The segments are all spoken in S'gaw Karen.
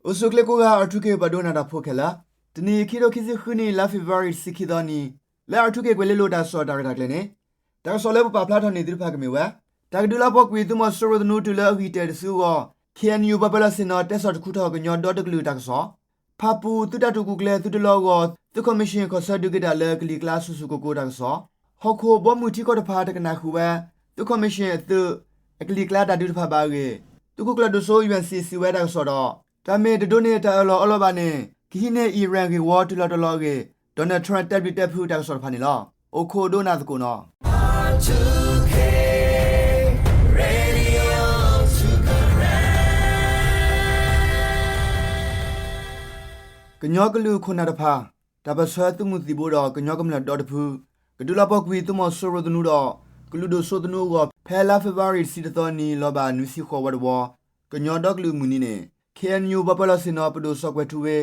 အိၣ်ဆူၣ်ချ့ကိးဂၤ R two K ပှၤဒိကနၣ်တၢ်ဖိခဲလၢာ်, တနံၤအံၤ ခံထိခံဆံဃုနံၣ် လါ February တဆံခံသီနံၤ, လၢ R two K ကွဲၤလ့လိၤတၢ်ကစီၣ်တၢ်ရဲၣ်တၢ်ကျဲၤန့ၣ်, တၢ်ကစီၣ်လၢပပာ်ဖျါထီၣ်န့ၢ်သုတဖၣ်ကမ့ၢ်ဝဲ တၢ်ကဒုးလီၤပှီၢ်ကွံာ်သုးမီၤစိရိၤသနူတုၤလၢအဂံၢ်တၢၢ်တစုအဂီၢ်, K N U ပှၤပၢၤလီၢ်ဆ့ၣ်နီၤ တဲဆီၣ်တခူထီၣ်ကညီဒီကလုာ်တၢ်ကစီၣ်, ဖၣ်ပူၣ်သုးတၢ်တိာ်ကူၣ်ကျဲၤသုတလီအဂီၢ် သုးခီၣ်မံၣ်ၡ့ၣ် ခီၣ်ဆၢဒုးက့ၤတၢ်လၢကလံၤကျါဆူၣ်ဆူၣ်ကိၢ်ကိၢ်တၢ်ကစီၣ်, ဟီၣ်ခိၣ်ဘီမုၢ်ထံကီၢ်တဖၣ်တကနၣ်ဃုာ်ဝဲ သုးခီၣ်မံၣ်ၡ့ၣ်အသုး အကလံၤကျါတၢ်ဒုးတဖၣ်ဘၣ်အဂ့ၢ်, သုးခိၣ်ကျၢၢ်ဒိၣ်စိ ယွဲၣ်စံၣ် စံးဝဲတၢ်ကစီၣ်ဒီး တၢ်မ့ၢ်တဒိးန့ၢ်တၢ်အၢၣ်လီၤအီလီၤဘၣ်န့ၣ် ကဟံးန့ၢ် Iran ဂ့ၢ်ဝီတုၤလီၤတီၤလီၤအဂ့ၢ်, Donald Trump တဲဘျုးတဲဖုးတၢ်ကစီၣ်တဖၣ်န့ၣ်လီၤ. အိၣ်ခိးဒိကနၣ်သကိးနီၤ. ကညီကလုာ်ခိၣ်နၢ်တဖၣ် တၢ်ပၢၢ်ဆၢသုးမုၢ်သံၣ်ဘိဒီးကညီကမျၢၢ်ဒီတဖု ကဒုးလီၤပှီၢ်ကွံာ်သုးမီၤစိရိၤသနူဒီး ကလုာ်ဒိၣ်စိသနူအဂီၢ် ဖဲလါ February တဆံတသီနံၤ လီၤဘၣ်နွံဆံဃိးဝီတဝီ ကညီဒီကလုာ်အမုၢ်နံၤန့ၣ် K N U ပှၤပၢၤလီၢ်ဆ့ၣ်နီၤ ပဒိၣ်စီၤကွဲၤထူဝ့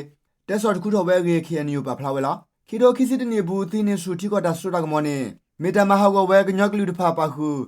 တဲဆီၣ်တခူထီၣ်ဝဲအဂ့ၢ် K N U ပာ်ဖျါဝဲလီၤ. ခံထိခံဆံတနံၣ်အပူၤ သုးဟံးန့ၢ်ဆူၣ်ထံကီၢ်တၢ်စိတၢ်ကမီၤန့ၣ် မ့ၢ်တၢ်မၤဟးဂီၤဝဲကညီကလုာ်တဖၣ်ပာ်ဃုာ်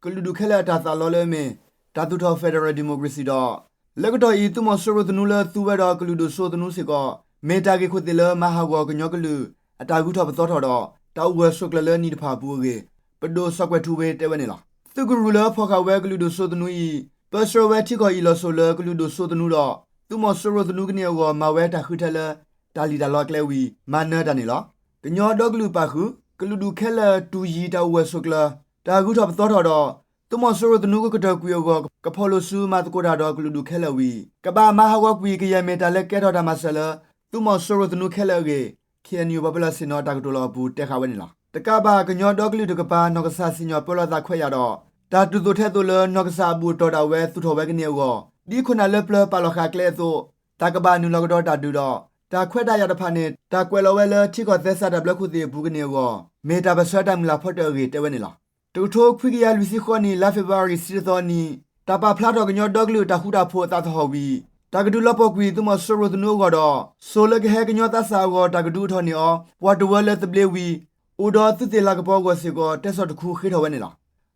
ကလုာ်ဒူၣ်ခဲလၢာ်အတၢ်သးလီလၢအမ့ၢ် တၢ်သူၣ်ထီၣ် Federal Democracy ဒီး လၢကတီၢ်အံၤ သုးမီၤစိရိၤသနူလၢသူဝဲဒီးကလုာ်ဒိၣ်စိသနူစ့ၢ်ကီး မ့ၢ်တၢ်ဂ့ၢ်ခိၣ်သ့ၣ်လၢမၤဟးဂီၤကညီကလုာ် အတၢ်ဂုၤထီၣ်ပသီထီၣ်ဒီး တၢ်အိၣ်ဂၢၢ်ဆိးကျၢၤလၢနံၤတဖၣ်အပူၤအဂ့ၢ် ပဒိၣ်စီၤကွဲၤထူဝ့တဲဝဲန့ၣ်လီၤ. သုးကရူၢ်လၢဖီၣ်ဃာ်ဝဲကလုာ်ဒိၣ်စိသနူအံၤ ပၢဆှၢဝဲထံကီၢ်အံၤလီၤစိၤလၢကလုာ်ဒိၣ်စိသနူဒီး သုးမီၤစိရိၤသနူကန့ၢ်အဂီၢ် မၤဝဲတၢ်ဃုထၢလၢ တၢ်လံၣ်တၢ်လီအကျဲဝံၤ မၤနၢၤတၢ်န့ၣ်လီၤ. ကညီဒီကလုာ်ပာ်ဃုာ် ကလုာ်ဒူၣ်ခဲလၢာ်တူၢ်ယံၤတၢ်အိၣ်ဂၢၢ်ဆိးကျၢၤ တၢ်ဂုၤထီၣ်ပသီထီၣ်ဒီး သုးမီၤစိရိၤသနူကကတၢၢ်ကွံာ်အဂီၢ် ကဖီၣ်လိာ်စုမၤသကိးတၢ်ဒီးကလုာ်ဒူၣ်ခဲလၢာ်ဝံၤ ကဘၣ်မၤဟးဂီၤကွံာ်ကယဲၢ်မ့ၢ်တၢ်လၢကဲထီၣ်တၢ်မၤစၢၤလၢ သုးမီၤစိရိၤသနူခဲလၢာ်အဂ့ၢ် K N U ပှၤပၢၤလီၢ်ဆ့ၣ်နီၤတၢ်ကတိၤလီၤအပူၤ တဲဃာ်ဝဲန့ၣ်လီၤ. တကးဘၣ် ကညီဒီကလုာ်တကပၤ နီၢ်ကစၢ်စံၣ်ညီၣ်ပၢလီၤသးခွဲးယာ်ဒီး တၢ်ဒုးသိၣ်ထဲသိးလၢ နီၢ်ကစၢ်အဘူၣ်အတီၢ်ဒၣ်ဝဲသူၣ်ထီၣ်ဝဲကန့ၢ်အဂီၢ် ဒ်ခိၣ်နၢ်လၢပျၢၤပာ်လီၤဃာ်ကျဲအသိး တၢ်ကဘၣ်နုာ်လီၤကဒီးတၢ်ဒုးဒီး တၢ်ခွဲးတၢ်ယာ်တဖၣ်န့ၣ် တၢ်ကွဲးလီၤဝဲလၢထံကီၢ်သဲစးတၢ်ဘျၢခိၣ်သ့ၣ်အပူၤကန့ၢ်အဂီၢ် မ့ၢ်တၢ်ပၢၢ်ဆၢတၢ်မုၢ်လၢ်ဖီတၢၣ်အဂ့ၢ်တဲဝဲန့ၣ်လီၤ. တကထိခွံကယၤလွံၢ်ဆံဃိးနံၣ် လါ February တဆံတသီနံၤ တၢ်ပာ်ဖျါထီၣ်ကညီဒီကလုာ်တၢ်ဃူတၢ်ဖိးအသးသဟီၣ်ဝံၤ တၢ်ကဒုးလီၤပှီၢ်ကွံာ်သုးမီၤစိရိၤသနူအဂီၢ်ဒီး စိၤလၢကဟဲကညီသးစၢ်အဂီၢ် တၢ်ကဒုးအိၣ်ထီၣ်န့ၢ်အီၤ ပှၤတဝၢလၢသဘျ့ဝံၤ အိၣ်ဒီးသုးသ့ၣ်လၤကပီၤအဂီၢ်စ့ၢ်ကီး တဲဆီၣ်တခူဃ့ထီၣ်ဝဲန့ၣ်လီၤ.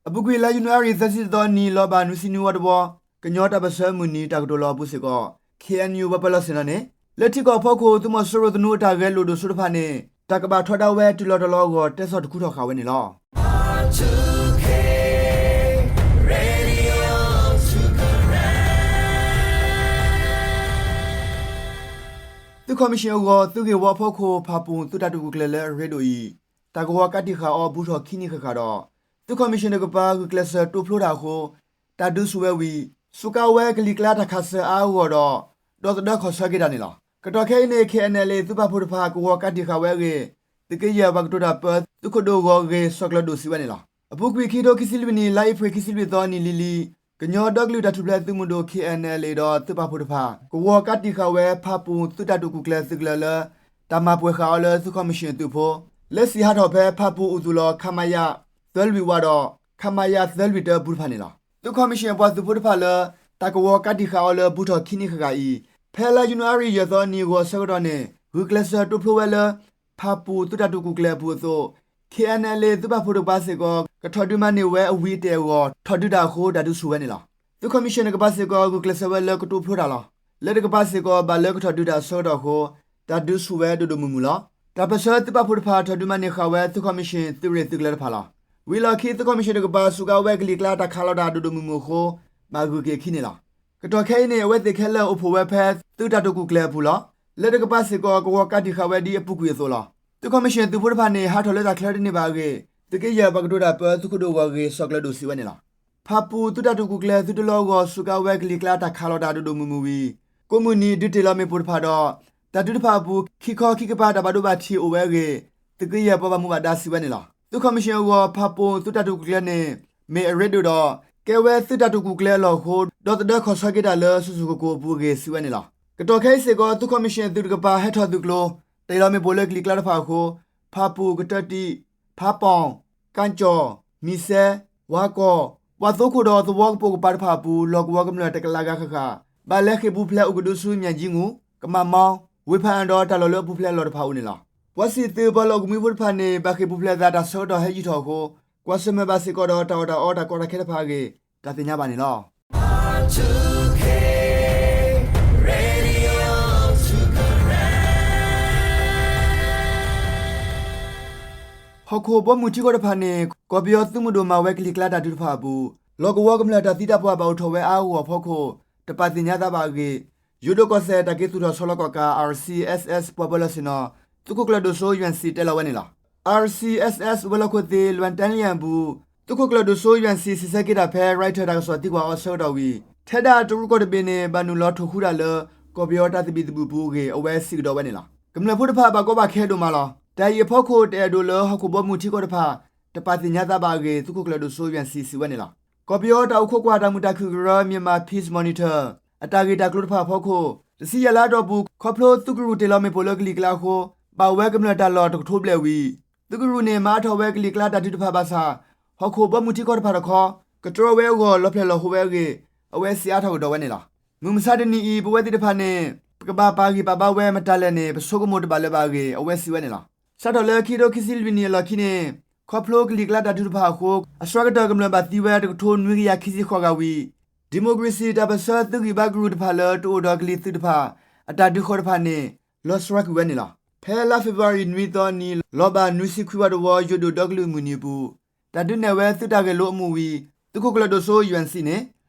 အပူၤကွံာ် လါယနူၤအါရံၤ သၢဆံတသီနံၤ လီၤဘၣ်နွံဆံနွံဝီတဝီ ကညီတၢ်ပၢၢ်ဆၢမုၢ်နံၤ တၢ်ကတိၤလီၤအပူၤစ့ၢ်ကီး K N U ပှၤပၢၤလီၢ်ဆ့ၣ်နီၤန့ၣ် လၢထံကီၢ်အဖီခိၣ် သုးမီၤစိရိၤသနူအတၢ်ဂဲၤလိာ်ဒိၣ်စိတဖၣ်န့ၣ် တၢ်ကဘၣ်ထီဒါဝဲတုၤလီၤတီၤလီၤအဂီၢ် တဲဆီၣ်တခူထီၣ်ဃာ်ဝဲန့ၣ်လီၤ. သုးခီၣ်မံၣ်ၡ့ၣ်အဂီၢ် သုးဂ့ၢ်ဝီအဖီခိၣ် ဖၣ်ပူၣ်သုးတၢ်တိာ်ကူၣ်ကျဲၤလၢအရ့ဒိၣ်အံၤ တၢ်ကဝီၤကးတံာ်ဃာ်အီၤဘူးထီၣ်ခံနံၣ်ဃၣ်ဃၣ်ဒီး သုးခီၣ်မံၣ်ၡ့ၣ်တကပၤ ဂုာ်ကျဲးစၢးတိဖျိတၢ်အဃိ တၢ်ဒုးဆူၣ်ဝဲဝံၤ စူးကါဝဲကလံၤကျါတၢ်ခးစၢၤအါအဂီၢ်ဒီး ဒီသဒၢခီၣ်ဆၢက့ၤတၢ်န့ၣ်လီၤ. ကတီၢ်ခဲအံၤန့ၣ် K N L A သုးပာ်ဖှိၣ်တဖၣ် ကဝီၤကးတံာ်ဃာ်ဝဲအဂ့ၢ် သုးက့ယဲၢ်ပှၤကတိၤတၢ်ပၢ သုးခိၣ်ဒိၣ်ဂီၤဂ့ၤ စီၤကျၢၤဒိၣ်စံးဝဲန့ၣ်လီၤ. အပူၤကွံာ်ခံကထိခံဆံလွံၢ်နံၣ် လါအ့ဖြ့ၣ် ခံဆံလွံၢ်သီနံၤလံၤလံၤ ကညီဒီကလုာ်တၢ်ထူၣ်ဖျဲးသုးမုၢ်ဒိၣ် K N L A ဒီးသုးပာ်ဖှိၣ်တဖၣ် ကဝီၤကးတံာ်ဃာ်ဝဲ ဖၣ်ပူၣ်သုးတၢ်တိာ်ကူၣ်ကျဲၤသုးကလၢၤလၢ တၢ်မၤပှဲၤဃာ်အီၤလၢသုးခီၣ်မံၣ်ၡ့ၣ်အသုးဖိ လၢစံၣ်ဟးထီၣ်ဖဲ ဖၣ်ပူၣ်အုၣ်သူၣ်လီၤ ခမရ သၢလွံၢ်ဝးဒီး ခမရ သၢလွံၢ်တၢအပူၤတဖၣ်န့ၣ်လီၤ. သုးခီၣ်မံၣ်ၡ့ၣ်အပှၤသုးဖိတဖၣ်လၢ တၢ်ကဝီၤကးတံာ်ဃာ်အီၤလၢဘူးထီၣ်ခံနံၣ်ဃၣ်ဃၣ်အံၤ ဖဲလါယနူၤအါရံၤ ယဲၢ်သီအနံၤအဂီၤအဆၢကတီၢ်န့ၣ် ဂုာ်ကျဲးစၢးတိဖျိဝဲလၢ ဖၣ်ပူၣ်သုးတၢ်တိာ်ကူၣ်ကျဲၤအပူၤအသိး K N L A သုးပာ်ဖှိၣ်တကပၤစ့ၢ်ကီး ကထီၣ်ဒုးမၤန့ၢ်ဝဲအဝံၤအတဲာ်အဂီၢ် ထီၣ်ဒုးတၢ်အဃိ တၢ်ဒုးဆူၣ်ဝဲန့ၣ်လီၤ. သုးခီၣ်မံၣ်ၡ့ၣ်တကပၤစ့ၢ်ကီး ဂုာ်ကျဲးစၢးဝဲလၢကတိဖျိတၢ်လီၤ. လၢတကပၤစ့ၢ်ကီး ဘၣ်လၢကထီၣ်ဒုးတၢ်အဆၢကတီၢ်အဃိ တၢ်ဒုးဆူၣ်ဝဲဒိၣ်ဒိၣ်မုၢ်မုၢ်လီၤ. တၢ်ပၢၢ်ဆၢသုးပာ်ဖှိၣ်တဖၣ် ထီၣ်ဒုးမၤန့ၢ်ဃာ်ဝဲ သုးခီၣ်မံၣ်ၡ့ၣ်သုးရ့ၣ်သုးကလၢၤတဖၣ်လီၤ. ဝံၤအလီၢ်ခံ သုးခီၣ်မံၣ်ၡ့ၣ်တကပၤ စူးကါဝဲကလံၤကျါတၢ်ခးလီၤတၢ်ဒိၣ်ဒိၣ်မုၢ်မုၢ်အဃိ ဘၣ်ဂုာ်က့ၤအခံန့ၣ်လီၤ. ကတီၢ်ခဲအံၤန့ၣ် အဝဲသ့ၣ်ခဲလၢာ်အိၣ်ဖှိၣ်ဝဲဖဲ သုးတၢ်တိာ်ကူၣ်ကျဲၤအပူၤလီၤ. လၢတကပၤစ့ၢ်ကီး ကဝီၤကးတံာ်ဃာ်ဝဲဒ်အပူၤကွံာ်အသိးလီၤ. သုးခီၣ်မံၣ်ၡ့ၣ်သုးဖိတဖၣ်န့ၣ် ဟးထီၣ်လၢတၢ်ချၢတန့ၢ်ဘၣ်အဂ့ၢ် သုးက့ယဲၢ်ပှၤကတိၤတၢ်ပၢ သုးခိၣ်ဒိၣ်ဂီၤဂ့ၤ စီၤကျၢၤဒိၣ်စံးဝဲန့ၣ်လီၤ. ဖၣ်ပူၣ်သုးတၢ်တိာ်ကူၣ်ကျဲၤသုးတလီအဂီၢ် စူးကါဝဲကလံၤကျါတၢ်ခးလီၤတၢ်ဒိၣ်ဒိၣ်မုၢ်မုၢ်ဝံၤ ကိးမုၢ်နံၤဒုးတ့ၢ်လီၤမ့ၣ်ပိၢ်တဖၣ်ဒီး တၢ်ဒုးတဖၣ်အပူၤ ခံခီခံကပၤတၢ်ဘၣ်ဒိဘၣ်ထံးအိၣ်ဝဲအဂ့ၢ် သုးက့ယဲၢ်ပှၤဘၣ်မူဘၣ်ဒါစံးဝဲန့ၣ်လီၤ. သုးခီၣ်မံၣ်ၡ့ၣ်အဂီၢ် ဖၣ်ပူၣ်သုးတၢ်တိာ်ကူၣ်ကျဲၤန့ၣ် မ့ၢ်အရ့ဒိၣ်ဒီး ကဲဝဲသုးတၢ်တိာ်ကူၣ်ကျဲၤအလီၢ်အဃိ ဒီသဒၢခီၣ်ဆၢက့ၤတၢ်လၢဆူၣ်ဆူၣ်ကိၢ်ကိၢ်အပူၤအဂ့ၢ်စံးဝဲန့ၣ်လီၤ. ကတီၢ်ခဲအံၤစ့ၢ်ကီး သုးခီၣ်မံၣ်ၡ့ၣ်အသုးတကပၤ ဟဲထီၣ်သုးကျိၤ တ့ၢ်လီၤမ့ၣ်ပိၢ်လၢကလံၤကျါတဖၣ်အဃိ ဖၣ်ပူၣ်, ကတၢၢ်တံာ်, ဖၣ်ပီၣ်, ကၣ်ကၠီၣ်, မံၤစဲ, ဝါကီၢ်, ဝၣ်သိခိၣ်ဒီးသဝီကပိာ်ကပၤတဖၣ်အပူၤ လီၢ်ကဝီၤကမျၢၢ်တကလးဂၤဃၣ်ဃၣ် ဘၣ်လဲၤဃ့ၢ်ပူၤဖျဲးအိၣ်ကဒုဆူ မၠၣ်ကၠံငူၣ်, ကမၣ်မီ, ဝ့ၢ်ဖးအၣ်ဒီးတၢ်လီၢ်လၢအပူၤဖျဲးအလီၢ်တဖၣ်အအိၣ်န့ၣ်လီၤ. ပှၤစံၣ်သုးပှၤလီၢ်အိၣ်ကမှံဖိတဖၣ်န့ၣ် ဘၣ်ဃ့ၢ်ပူၤဖျဲးအသးတၢ်ဆၢကတီၢ်ဟဲယံာ်ထီၣ်အဃိ ကွၢ်ဆၢၣ်မဲာ်ဘၣ်စ့ၢ်ကီးဒီးတၢ်အီၣ်တၢ်အီတၢ်ကီတၢ်ခဲတဖၣ်အဂ့ၢ် တၢ်သ့ၣ်ညါဘၣ်န့ၣ်လီၤ. ဟီၣ်ခိၣ်ဘီမုၢ်ထံကီၢ်တဖၣ်န့ၣ် ကီၢ်ပယီၤသုးမုၢ်ဒိၣ်မၤဝဲကလံၤကျါတၢ်ဒုးတဖၣ်အပူၤ လီၢ်ကဝီၤကမျၢၢ်တၢ်သံတၢ်ပှၢ်ဘၣ်အိၣ်ထီၣ်ဝဲအါအါဂီၢ်ဂီၢ်အဖီခိၣ် တပာ်သ့ၣ်ညါသးဘၣ်အဂ့ၢ် ယိၤဒိၣ်ကီၢ်စဲၣ်တၢ်က့ၤသူၣ်ထီၣ်ဆီလီၤကီၣ်ကး RCSS ပှၤပၢၤလီၢ်ဆ့ၣ်နီၤ သုးခိၣ်ကျၢၢ်ဒိၣ်စိ Yuan Tse တဲလီၤဝဲန့ၣ်လီၤ. RCSS ဝဲၤလီၢ်ခိၣ်သ့ၣ် လွဲၣ်တၢလံၣ်ယၣ်အပူၤ သုးခိၣ်ကျၢၢ်ဒိၣ်စိ Yuan Tse စံးဆၢက့ၤတၢ်ဖဲ Reuters တၢ်ကစီၣ်သံကွၢ်အီၤဆၢကတီၢ်ဝံၤ ထဲဒၣ်တရူးကီၢ်တဘ့ၣ်န့ၣ် ဘၣ်နုာ်လီၤထိၣ်ဃူတၢ်လၢ ကီၢ်ပယီၤတၢ်သဘံၣ်သဘုၣ်အပူၤအဂ့ၢ် အဝဲစံးကဒီးဝဲန့ၣ်လီၤ. ကမျၢၢ်ဖိတဖၣ်ဘၣ်ကီဘၣ်ခဲဒိၣ်မးလီၤ. တၢ်အံၤအဖီခိၣ် တအဲၣ်ဒိးလၢဟီၣ်ခိၣ်ဘီမုၢ်ထံကီၢ်တဖၣ် တပာ်သ့ၣ်ညါသးဘၣ်အဂ့ၢ် သုးခိၣ်ကျၢၢ်ဒိၣ်စိ Yuan Tse စံးဝဲန့ၣ်လီၤ. ကီၢ်ပယီၤတၢ်အိၣ်ခိးကွၢ်တၢ်မုာ်တၢ်ခုၣ်ကရၢ Myanmar Peace Monitor အတၢ်ဂ့ၢ်တၢ်ကျိၤတဖၣ်အဖီခိၣ် တဆံယဲၢ်လါအတီၢ်ပူၤ ခီဖျိသုးကရူၢ်တ့ၢ်လီၤမ့ၣ်ပိၢ်လၢကလံၤကျါအဃိ ဘၣ်ဝဲကမျၢၢ်တၢ်လီၢ်တကထိဘျဲၣ်ဝံၤ သုးကရူၢ်န့ၣ် မၤအါထီၣ်ဝဲကလံၤကျါတၢ်ဒုးတဖၣ်ဘၣ်ဆၣ် ဟီၣ်ခိၣ်ဘီမုၢ်ထံကီၢ်တဖၣ်တခီ ကတြီဝဲအဂီၢ် လီၤဖျဲၣ်လီၤဟိဝဲအဂ့ၢ် အဝဲစံးအါထီၣ်ကဒီးဝဲန့ၣ်လီၤ. မုၢ်မဆါတနံၤအံၤ ပဝဲသ့ၣ်တဖၣ်န့ၣ် ပကဘၣ်ပာ်ဂံၢ်ပာ်ဘါဝဲ မတၤလဲၣ်န့ၣ် ပဆိကမိၣ်တဘၣ်လၢၤဘၣ်အဂ့ၢ် အဝဲစံးဝဲန့ၣ်လီၤ. စးထီၣ်လၢခံကထိခံဆံလွံၢ်နံၣ်အလီၢ်ခံန့ၣ် ခီဖျိကလံၤကျါတၢ်ဒုးတဖၣ်အဃိ အစှၤကတၢၢ်ကမျၢၢ်ဘၣ်သံဝဲ တကထိနွံကယၤခံဆံဃိးဂၤဝံၤ ဒံၣ်မိၣ်ကရ့ၣ်စံၣ်တၢ်ပၢၢ်ဆၢသုးဂံၢ်ဘါကရူၢ်တဖၣ်လၢ တအိၣ်ဒီးကလံၤသုးတဖၣ် အတၢ်ဒုးဃီတဖၣ်န့ၣ် လီၤစှၤကွံာ်ဝဲန့ၣ်လီၤ. ဖဲလါဖ့ၤဘြူၤအါရံၤနွံသီနံၤ လီၤဘၣ်နွံဆံခွံဝီတဝီ ယိၤဒိၣ်ဒီကလုာ်အမုၢ်နံၤအပူၤ တၢ်ဒုးနဲၣ်ဝဲသုးတၢ်ဂဲၤလိအမူးဝံၤ သုးခိၣ်ကျၢၢ်ဒိၣ်စိ Yuan Tse န့ၣ်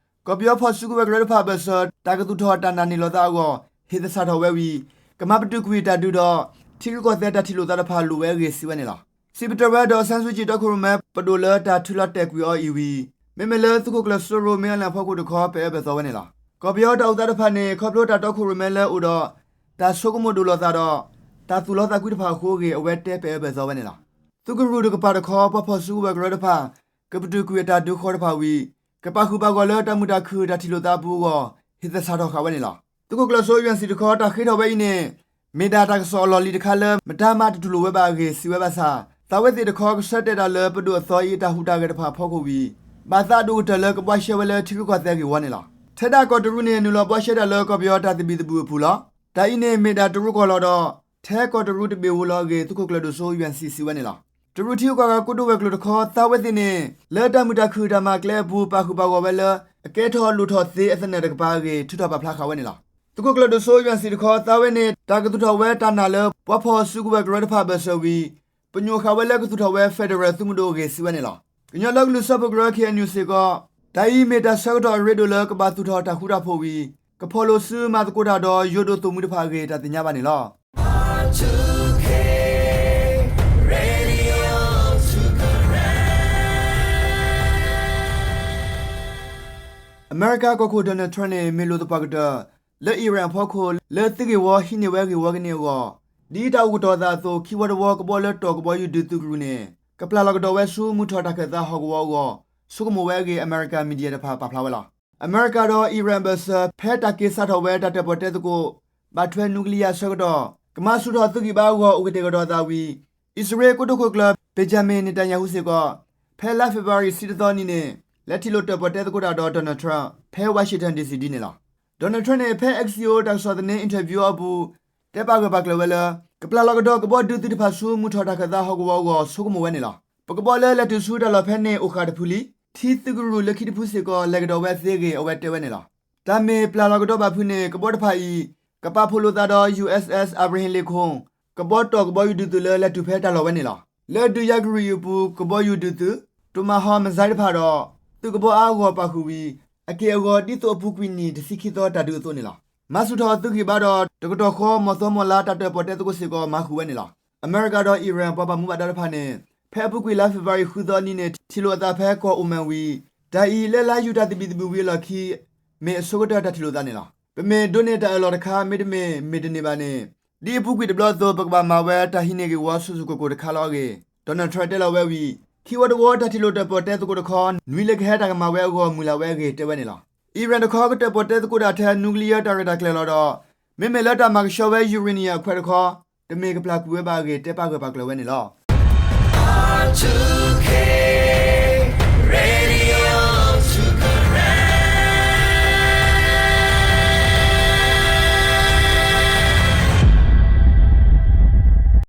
ကီၢ်ပယီၤဖီၣ်စုကဝဲၤကရၢတဖၣ်အဘၢၣ်စၢၤ တၢ်ကသူၣ်ထီၣ်တၢ်နာ်န့ၢ်လီၤသးအဂီၢ် ဟ့ၣ်သဆၣ်ထီၣ်ဝဲဝံၤ ကမၤပတုာ်ကွံာ်တၢ်ဒုးဒီး ထံရူၢ်ကီၢ်သဲးတၢ်ထံၣ်လိာ်သးတဖၣ်လိၣ်ဝဲအဂ့ၢ် စံးဝဲန့ၣ်လီၤ. စံးပတြၢၤဝဲ ဒေါ်အောင်ဆန်းစုကြည် တီခိၣ်ရိၣ်မဲ ပဒိၣ်လၢတၢ်ထုးလီၤတဲာ်ကွံာ်အီၤအံၤဝံၤ မ့မ့ၢ်လၢသုးခိၣ်ကျၢၢ်စိရိၤ မ့ၢ်အီၣ်လဲၣ်အဖီခိၣ်တခီ ပအဲၣ်အၢပၢၢ်သီဝဲန့ၣ်လီၤ. ကီၢ်ပယီၤတၢ်အိၣ်သးတဖၣ်န့ၣ် ခီဖျိတၢ်တီခိၣ်ရိၣ်မဲလၢအိၣ်ဒီး တၢ်ဆိကမိၣ်ဒိၣ်လီၤသးဒီး တၢ်သူၣ်လီသးကွံတဖၣ်အဃိအဂ့ၢ် အဝဲတဲပအဲၣ်အၢပၢၢ်သီဝဲန့ၣ်လီၤ. သုးကရူၢ်တကပၤတခီ ပှၤဖီၣ်စုကဝဲၤကရၢတဖၣ် ကပတုာ်ကွံာ်အတၢ်ဒုးဃီတဖၣ်ဝံၤ ကပာ်ဃုာ်ပာ်ဂီၢ်လၢတၢ်မုာ်တၢ်ခုၣ်တၢ်ထံၣ်လိာ်သးအပူၤအဂီၢ် ဟ့ၣ်သဆၣ်ထီၣ်ဃာ်ဝဲန့ၣ်လီၤ. သုးခိၣ်ကျၢၢ်စိ Yuan Tse တခီ တၢ်ဃ့ထီၣ်ဝဲအံၤန့ၣ် မ့ၢ်ဒၣ်တၢ်ကစီၣ်အလီၢ်လံၤတခါလၢ မတၤမၤတတူၢ်လိာ်ဝဲဘၣ်အဂ့ၢ် စံးဝဲဘၣ်ဆၣ် သးဝဲသ့ၣ်တခီ ကဆၢတဲာ်တၢ်လၢပဒိၣ်အသီအံၤအတၢ်ဟူးတၢ်ဂဲၤတဖၣ်အဖီခိၣ်ဝံၤ ဘၣ်သးအဒိၣ်ကတၢၢ်လၢကဘှါရှဲဝဲလၢထံရူၢ်ကီၢ်သဲးဂ့ၢ်ဝီန့ၣ်လီၤ. ထဲဒၣ်ကီၢ်တရူးန့ၣ် နုာ်လီၤဘှါရှဲတၢ်လၢကီၢ်ပယီၤတၢ်သဘံၣ်သဘုၣ်အပူၤလီၤ. တၢ်အံၤန့ၣ် မ့ၢ်ဒၣ်တရူးကီၢ်လီၤဒီး ထဲကီၢ်တရူးတဘ့ၣ်ဧိၤလီၤအဂ့ၢ် သုးခိၣ်ကျၢၢ်ဒိၣ်စိ Yuan Tse စံးဝဲန့ၣ်လီၤ. တရူးထံဂုၤကီၢ်ဂၤကိတိာ်ဝဲၤကျိၤတခီ သးဝဲသ့ၣ်န့ၣ် လၢတၢ်မုာ်တၢ်ခုၣ်တၢ်မၤကျဲအပူၤ ပာ်ဃုာ်ပာ်ဂီၢ်ဝဲလၢ အကဲထီၣ်လိၣ်ထီၣ်သ့အသနၢၣ်တကပၤအဂ့ၢ် ထုးထီၣ်ပာ်ဖျါဃာ်ဝဲန့ၣ်လီၤ. သုးခိၣ်ကျၢၢ်ဒိၣ်စိ Yuan Tse တခီ သးဝဲန့ၣ် တၢ်ကသူၣ်ထီၣ်ဝဲတၢ်နာ်လၢ ပှၤဖီၣ်စုကဝဲၤကရၢတဖၣ်အဘၢၣ်စၢၤဝံၤ ပညိၣ်ဃာ်ဝဲလၢကသူၣ်ထီၣ်ဝဲ federal သုးမုၢ်ဒိၣ်အဂ့ၢ် စံးဝဲန့ၣ်လီၤ. ကညီဒီကလုာ်စၢဖှိၣ်ကရၢ K N U စ့ၢ်ကီး တၢ်အံၤမ့ၢ်တၢ်ဆၢကတီၢ်အရ့ဒိၣ်လၢ ကဘၣ်သူၣ်ထီၣ်တၢ်ဃူတၢ်ဖိးဝံၤ ကဖီၣ်လိာ်စုမၤသကိးတၢ်ဒီး ယိၤဒိၣ်သိၣ်မှံတဖၣ်အဂ့ၢ် တၢ်သ့ၣ်ညါဘၣ်န့ၣ်လီၤ. အမဲရကၤကီၢ်ခိၣ် Donald Trump န့ၣ် မ့ၢ်လိာ်သပှၢ်ကတၢၢ် လၢ Iran အဖီခိၣ် လၢသုးဂ့ၢ်ဝီဟံးန့ၢ်ဝဲဂ့ၢ်ဝီကန့ၢ်အဂီၢ် ဒ်တၢ်အိၣ်ကတီၤအသးအသိး ခံဝီတဝီ ကဘီလၢတီၢ်ကဘီယူၤဒုးသုးကရူၢ်န့ၣ် ကပျၢ်လီၤကဒီးဝဲဆူမုၢ်ထီၣ်တၢ်ခၢၣ်သးဟီၣ်ကဝီၤအဂီၢ် ဆိကမိၣ်ဝဲအဂ့ၢ် အမဲရကၤ media တဖၣ်ပာ်ဖျါဝဲလီၤ. အမဲရကၤဒီး Iran အဘၢၣ်စၢၤ ဖဲတၢ်က့ၤစးထီၣ်ဝဲတၢ်တၢၣ်ပီၣ်တဲသကိး ဘၣ်ထွဲ nuclear အဆၢကတီၢ် ကမၤဆူၣ်ထီၣ်သုးဂံၢ်ဘါအဂီၢ် အိၣ်ကတဲာ်ကတီၤအသးဝံၤ အံၣ်စရ့လးကိတိာ်ခိၣ်ကျၢၢ် Benjamin Netanyahu စ့ၢ်ကီး ဖဲလါဖ့ၤဘြူၤအါရံၤ ဆံတသီနံၤန့ၣ် လဲၤထံၣ်လိာ်တၢၣ်ပီၣ်တဲသကိးတၢ်ဒီး Donald Trump ဖဲ Washington D C ဒ်န့ၣ်လီၤ. Donald Trump န့ၣ် ဖဲ Axios တၢ်ကစီၣ်သန့ interview အပူၤ တဲပာ်ဂၢၢ်ပာ်ကျၢၤဝဲလၢ ကပျၢ်လီၤကဒီးကဘီဒုးသုးတဖၣ်ဆူ မုၢ်ထီၣ်တၢ်ခၢၣ်သးဟီၣ်ကဝီၤအဂီၢ် ဆိကမိၣ်ဝဲန့ၣ်လီၤ. ပကဘီလၢလဲၤတုၤဆူတၢ်လီၢ်ဖဲန့ၣ် အိၣ်ဃာ်တဖုလံ. ထံသုးကရူၢ်လၢခံတဖုစ့ၢ်ကီး လဲၤကဒီးဝဲသ့အဂ့ၢ် အဝဲတဲဝဲန့ၣ်လီၤ. တၢ်မ့ၢ်ပျၢ်လီၤကဒီးဘၣ်ဖုးန့ၣ် ကဘီတဖၣ်အံၤ ကပာ်ဖှိၣ်လိာ်သးဒီး USS Abraham Lincoln ကဘီတီၢ်ကဘီယူၤဒုးသုးလၢလဲၤတုၤဖဲတၢ်လီၢ်ဝဲန့ၣ်လီၤ. လၢဒုးယၤကရံၣ်အပူၤ ကဘီယူၤဒုးသုး Tomahawk missile တဖၣ်ဒီး သုးကဘီအါအဂီၢ်ပာ်ဃုာ်ဝံၤ အက့ၢ်အဂီၤဒ်သိးအပူၤကွံာ်နံၣ်တဆံခံသီတၢ်ဒုးအသိးန့ၣ်လီၤ. မၤဆူၣ်ထီၣ်သုးဂံၢ်ဘါဒီး တကတီၢ်ဃီ မီၢ်သီမီၢ်လါတၢ်တၢၣ်ပီၣ်တဲသကိးစ့ၢ်ကီး မၤဃုာ်ဝဲန့ၣ်လီၤ. အမဲရကၤဒီး Iran ပှၤဘၣ်မူဘၣ်ဒါတဖၣ်န့ၣ် ဖဲအပူၤကွံာ်လါဖ့ၤဘြူၤအါရံၤ ဃုသီနံၤန့ၣ် ထံၣ်လိာ်အသးဖဲကီၢ် Oman ဝံၤ တၢ်အံၤလၢလါယူၤတၢ်သဘံၣ်သဘုၣ်ဝံၤအလီၢ်ခံ မ့ၢ်အဆိကတၢၢ်တၢ်ထံၣ်လိာ်သးန့ၣ်လီၤ. ပမ့ၢ်ဒိးန့ၢ်တၢ်အၢၣ်လီၤတခါ မ့တမ့ၢ် မ့ၢ်တန့ၢ်ဘၣ်န့ၣ် ဒ်အပူၤကွံာ်တဘျီအသိး ပကဘၣ်မၤဝဲတၢ်ဟံးန့ၢ်ဂ့ၢ်ဝီဆူၣ်ဆူၣ်ကိၢ်ကိၢ်တခါလီၤအဂ့ၢ် Donald Trump တဲလီၤဝဲဝံၤ ခံဝီတဝီတၢ်ထံၣ်လိာ်တၢၣ်ပီၣ်တဲသကိးတခီ နွံလၢကဟဲတၢ်ကမၤဝဲအဂီၢ် မုၢ်လၢ်ဝဲအဂ့ၢ်တဲဝဲန့ၣ်လီၤ. Iran တခီ ကတၢၣ်ပီၣ်တဲသကိးတၢ်ထဲ nuclear တၢ်ရဲၣ်တၢ်ကျဲၤလီၤဒီး မ့မ့ၢ်လၢတၢ်မၤကဆှီဝဲ uranium အခွဲးတခီ တမ့ၢ်ကပျၢ်ကွံာ်ဝဲဘၣ်အဂ့ၢ် တဲပာ်ဂၢၢ်ပာ်ကျၢၤဝဲန့ၣ်လီၤ.